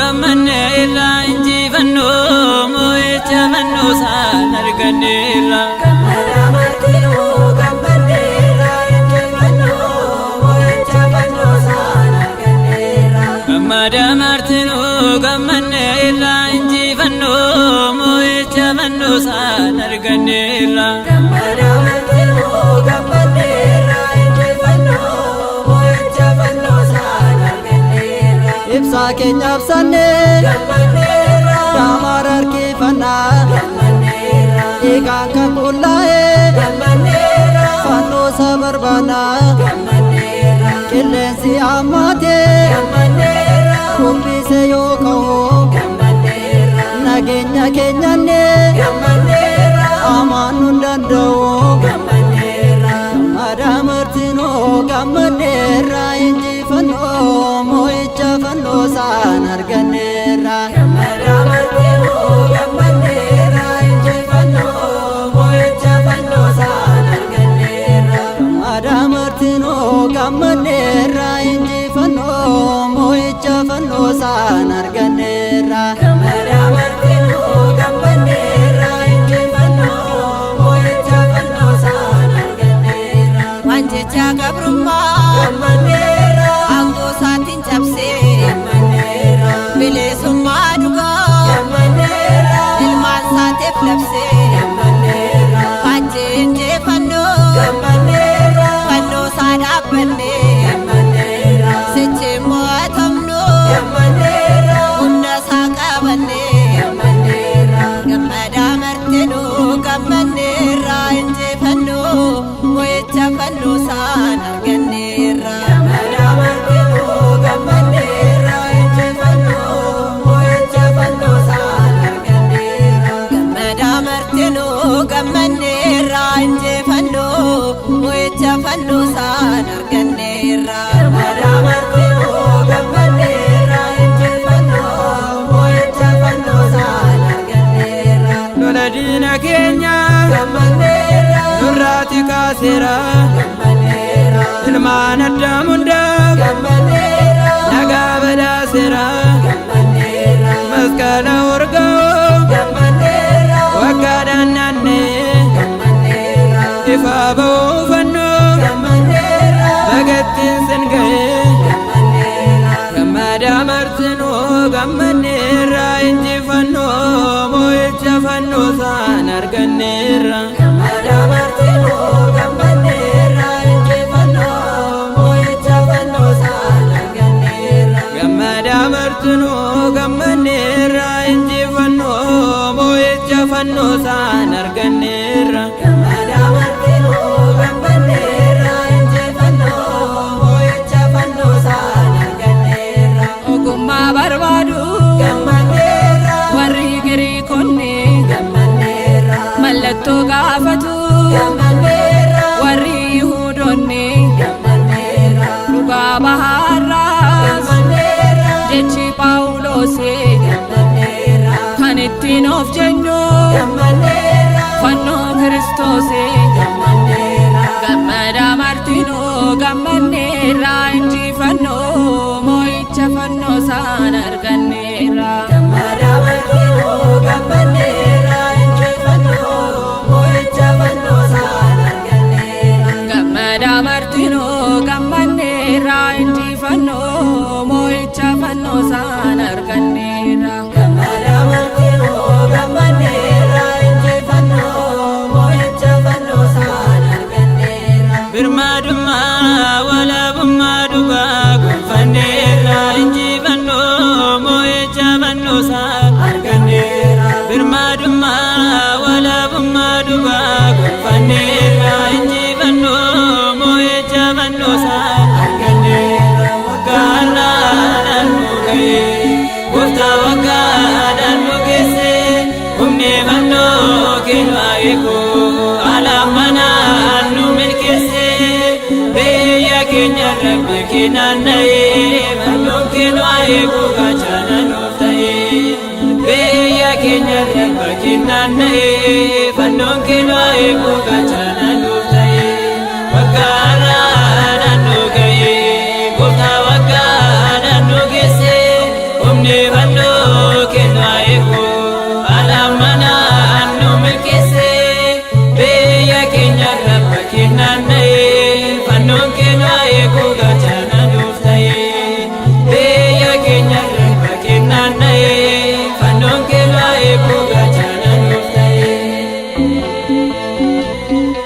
gammanneerra, injifannoo mo'icha fannoo isaan arganneerra. Gammada martinuu gammanneerra, injifannoo mo'icha fannoo isaan arganneerra. Gammada martinuu gammanneerra, injifannoo mo'icha fannoo isaan arganneerra. Gammada martinuu gammanneerra, injifannoo mo'icha fannoo isaan arganneerra. Ibsaa keenya ibsannee Gammanneerra, daamaara harkifannaa gammanneerra, dhiigaan kan qullaa'ee gammanneerra, fannoo isa barbaannaa gammanneerra, qilleensi hammaatee gammanneerra, kubbise yoo ka'u gammanneerra, nageenya keenyanne gammanneerra, amaanuu hin danda'u. Gammanneerra. Gammada martinuu gammanneerra, injifannoo mo'icha fannoo isaan arganneerra. Gammada martinuu gammanneerra, injifannoo mo'icha fannoo isaan arganneerra. Gammada martinuu gammanneerra, injifannoo mo'icha fannoo isaan arganneerra. Gammada martinuu gammanneerra, injifannoo mo'icha fannoo isaan arganneerra. Wanjecha gabrummaa Gammanneerra, aangoo isaatiin cabsee gammanneerra, bilisummaa dhugaa gammanneerra, ilmaan isaatiif labsee gammanneerra, faajjii injifannoo gammanneerra, fannoo isaa dhaabbannee gammanneerra, sichi mo'atamnu gammanneerra, humna isaa qabannee. Gammanneerra. Gammadaa martinuu gammanneerra, injifannoo mo'icha fannoo isaan arganneerra. Gammada martinuu gammanneerra, injifannoo mo'icha fannoo isaan arganneerra. Gammadaa martinuu gammanneerra, injifannoo mo'icha fannoo isaan arganneerra. Gammada martinuu gammanneerra, injifannoo mo'icha fannoo isaan arganneerra. Lola diina keenya Gammanneerra, nurraati kaaseera, gammanneerra, ilmaan addaam hundaa gammanneerra, nagaa badhaaseera. Gammanneerra, Masqala urgaa'oo gammanneerra, waggaadhaan naanna'ee gammanneerra, ifaa ba'uu fannoo gammanneerra, bagattiin sin ga'ee. Gammanneerra. Gammada martinuu gammanneerra, injifannoo mo'icha fannoo isaan arganneerra. Gammada martinuu gammanneerra, injifannoo mo'icha fannoo isaan arganneerra. Gammada martinuu gammanneerra, injifannoo mo'icha fannoo isaan arganneerra. Gammada martinuu gammanneerra, injifannoo mo'icha fannoo isaan arganneerra. Ogummaa barbaadu Gammanneerra, warri Giriikonni gammanneerra, mallattoo gaafatu gammanneerra, warri Yihuudoonni gammanneerra, dhugaa bahaarraas gammanneerra, jechi Phaawulos gammanneerra, kan ittiin of jennu gammanneerra, fannoo Kiristoos. Gammanneerra. Gammada martinuu gammanneerra, injifannoo mo'icha fannoo isaan arganneerra. Gammada martinuu gammanneerra, injifannoo mo'icha fannoo isaan arganneerra. Gammada martinuu gammanneerra, injifannoo mo'icha fannoo isaan arganneerra. Gammada martinuu gammanneerra, injifannoo mo'icha fannoo isaan arganneerra. Birmadummaa walaabummaa dhugaa gonfanneerra, injifannoo mo'icha fannoo isaan Arganneerra, Birmadummaa walaabummaa dhugaa gonfanneerra, injifannoo mo'icha fannoo isaan arganneerra. Waggaadhaan nu ga'e, gooftaa waggaadhaan nu geesse, humni fannoo keenya eegu alaamanaan nu milkeesse, biyya keenya rabbi keenan na'e, fannoon keenya eegu gaachana nuuf ta'e, biyya keenya rabbi keenan na'e, fannoon keenya eegu gaachana nuuf ta'e. Waggaadhaan nu ga'e, gooftaa waggaadhaan nu geesse, humni fannoo ta'e.